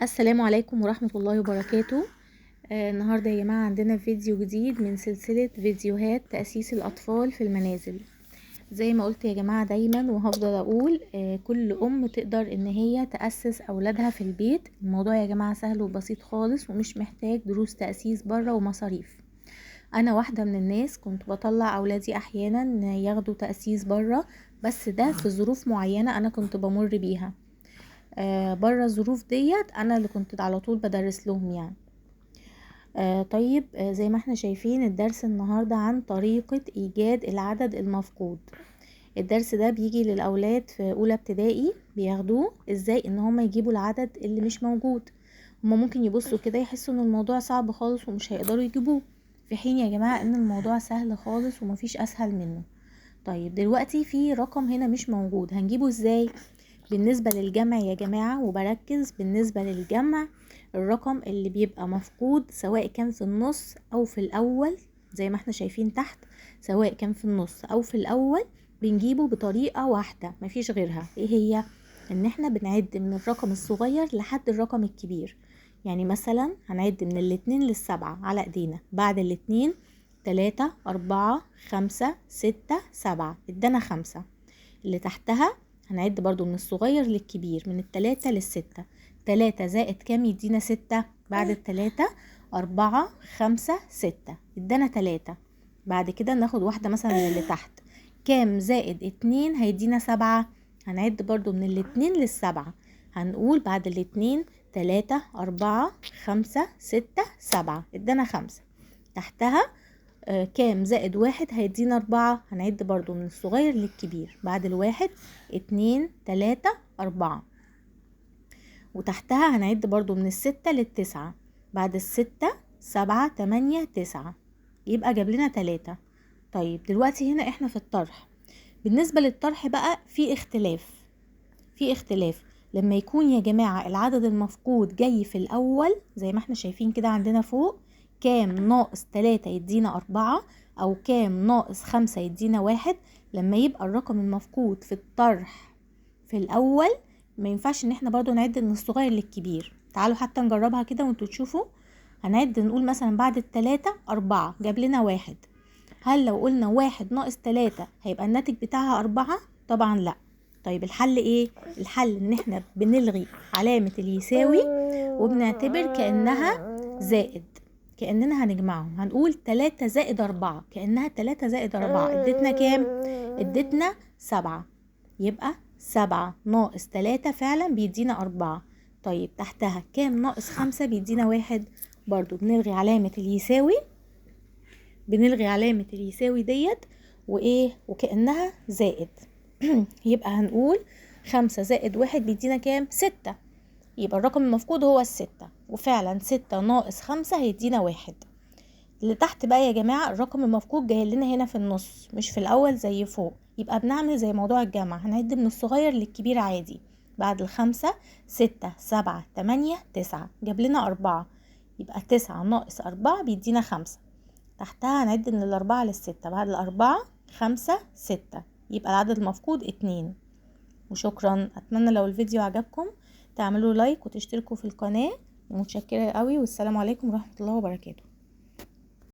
السلام عليكم ورحمة الله وبركاته. النهاردة يا جماعة عندنا فيديو جديد من سلسلة فيديوهات تأسيس الأطفال في المنازل. زي ما قلت يا جماعة دايما وهفضل أقول، كل أم تقدر إن هي تأسس أولادها في البيت. الموضوع يا جماعة سهل وبسيط خالص ومش محتاج دروس تأسيس بره ومصاريف. أنا واحدة من الناس كنت بطلع أولادي أحيانا ياخدوا تأسيس بره، بس ده في ظروف معينة أنا كنت بمر بيها. بره الظروف ديت انا اللي كنت على طول بدرس لهم يعني. طيب، زي ما احنا شايفين الدرس النهاردة عن طريقة ايجاد العدد المفقود. الدرس ده بيجي للاولاد في اولى ابتدائي، بياخدوه ازاي ان هم يجيبوا العدد اللي مش موجود. هم ممكن يبصوا كده يحسوا ان الموضوع صعب خالص ومش هيقدروا يجيبوه، في حين يا جماعة ان الموضوع سهل خالص ومفيش اسهل منه. طيب دلوقتي في رقم هنا مش موجود، هنجيبه ازاي؟ بالنسبة للجمع يا جماعة، وبركز بالنسبة للجمع، الرقم اللي بيبقى مفقود سواء كان في النص أو في الأول زي ما احنا شايفين تحت، سواء كان في النص أو في الأول بنجيبه بطريقة واحدة مفيش غيرها. ايه هي؟ ان احنا بنعد من الرقم الصغير لحد الرقم الكبير. يعني مثلا هنعد من 2 لل7 على ايدينا، بعد 2 3 4 5 6 7 ادانا 5. اللي تحتها هنعد برضو من الصغير للكبير، من 3 لل6، 3 زائد كام يدينا 6؟ بعد 3 4 5 6 ادانا 3. بعد كده ناخد واحدة مثلا من اللي تحت، كام زائد 2 هيدينا 7؟ هنعد برضو من 2 لل7، هنقول بعد 2 3 4 5 6 7 ادانا 5. تحتها كام زائد 1 هيدينا 4؟ هنعد برضو من الصغير للكبير، بعد 1 2 3 4. وتحتها هنعد برضو من 6 لل9، بعد 6 7 8 9 يبقى جاب لنا 3. طيب دلوقتي هنا احنا في الطرح. بالنسبة للطرح بقى في اختلاف، لما يكون يا جماعة العدد المفقود جاي في الأول زي ما احنا شايفين كده عندنا فوق، كام ناقص 3 يدينا 4 أو كام ناقص 5 يدينا 1. لما يبقى الرقم المفقود في الطرح في الأول ما ينفعش ان احنا برضو نعد من الصغير للكبير. تعالوا حتى نجربها كده وانتوا تشوفوا. هنعد نقول مثلا بعد 3 4 جاب لنا 1. هل لو قلنا 1 ناقص 3 هيبقى الناتج بتاعها 4؟ طبعا لا. طيب الحل ايه؟ الحل ان احنا بنلغي علامة اليساوي وبنعتبر كأنها زائد، كأننا هنجمعهم. هنقول 3 زائد 4، كأنها 3 زائد 4 ادتنا كام؟ ادتنا 7. يبقى 7 ناقص 3 فعلا بيدينا 4. طيب تحتها كام ناقص 5 بيدينا 1؟ برضو بنلغي علامة اليساوي، بنلغي علامة اليساوي ديت وايه؟ وكأنها زائد. يبقى هنقول 5 زائد 1 بيدينا كام؟ 6. يبقى الرقم المفقود هو 6، وفعلا 6 ناقص 5 هيدينا 1. اللي تحت بقى يا جماعة الرقم المفقود جاي لنا هنا في النص مش في الأول زي فوق، يبقى بنعمل زي موضوع الجمع، هنعد من الصغير للكبير عادي. بعد 5 6 7 8 9 جاب لنا 4، يبقى 9 ناقص 4 بيدينا 5. تحتها هنعد من 4 لل6، بعد 4 5 6 يبقى العدد المفقود 2. وشكرا. أتمنى لو الفيديو عجبكم تعملوا لايك وتشتركوا في القناة، ومتشكرة قوي، والسلام عليكم ورحمة الله وبركاته.